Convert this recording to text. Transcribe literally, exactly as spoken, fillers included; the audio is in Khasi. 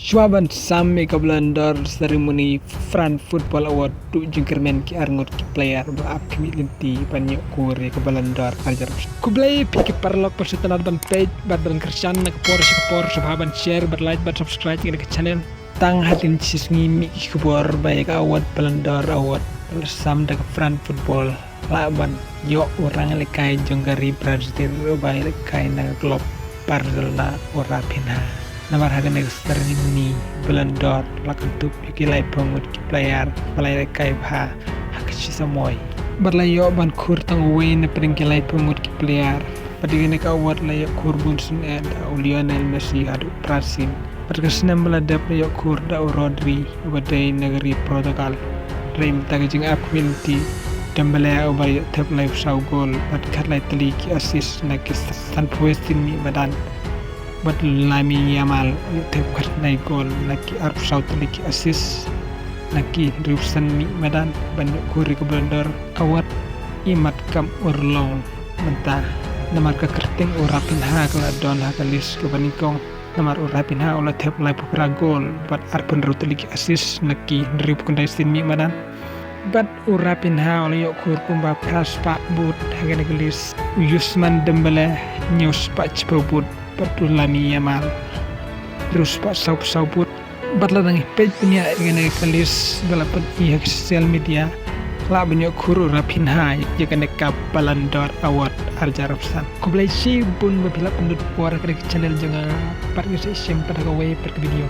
Shuwa ban sam ïa ka Ballon d'Or ceremony, France Football Award, duh jingkyrmen ki arngut ki player ba ap khmih lynti ban ïoh kur ïa ka Ballon d'Or arjar. Khublei phi ki paralok ba sngewtynnad ban peit bad ban kyrshan na ka por sha ka por, sngewbha ban share bad like bad subscribe ïa ka channel. Tang hadien shisngi mih ki khubor ba ïa ka award Ballon d'Or award la sam da ka France Football, lah ban ïoh u rangïalehkai jong ka ri Brazil uba ïalehkai na ka club Barcelona, u Raphinha. Namar ha kane ka ceremony Ballon d'Or la kyntup ïa ki laiphew ngut ki player ba la ïalehkai bha ha ka shisha moj. Bad la ïoh ban khur tang uwei na pdeng ki laiphew ngut ki player. Bad ïa kane ka award la ïoh khur bunsien eh da u Lionel Messi haduh Brazil. Bad ka snem ba la dep la ïoh khur da u Rodri uba dei na ka ri Portugal. Hynrei mynta ka jingap khmih lynti, Dembele uba ïoh thep laiphew saw gol bad khatlai tylli ki assist na ki sanphew wei sien mih madan. Bad Lamine Yamal ïoh thep khatlai gol na ki arphew saw tylli ki assist na ki hynriewphew san mih madan ban ïoh khur ïa ka Ballon d'Or award. Imat kam urlong mynta, namar ka kyrteng u Raphinha ka la don ha ka list kaba nyngkong. Namar u Raphinha u la thep laiphew phra gol bad arphew hynriew tylli ki assist na ki hynriewphew khyndai sien mih madan. Bad u Raphinha u la ïoh khur kumba phra spah vote ha kane ka list. U Ousmane Dembele hynñiew spah shiphew vote bad u Lamine Yamal hynriew spah sawphew saw vote. Bad lada ngi peit bniah ïa kane ka list ba la pyni ha ka social media, lah ban ïoh khur u Raphinha ïa kane ka Ballon d'Or award arjar arphew san. Khublei shibun ba phi la pynlut por ha kane ka channel jong nga, pat ngin sa ïashem pat ha kawei pat ka video.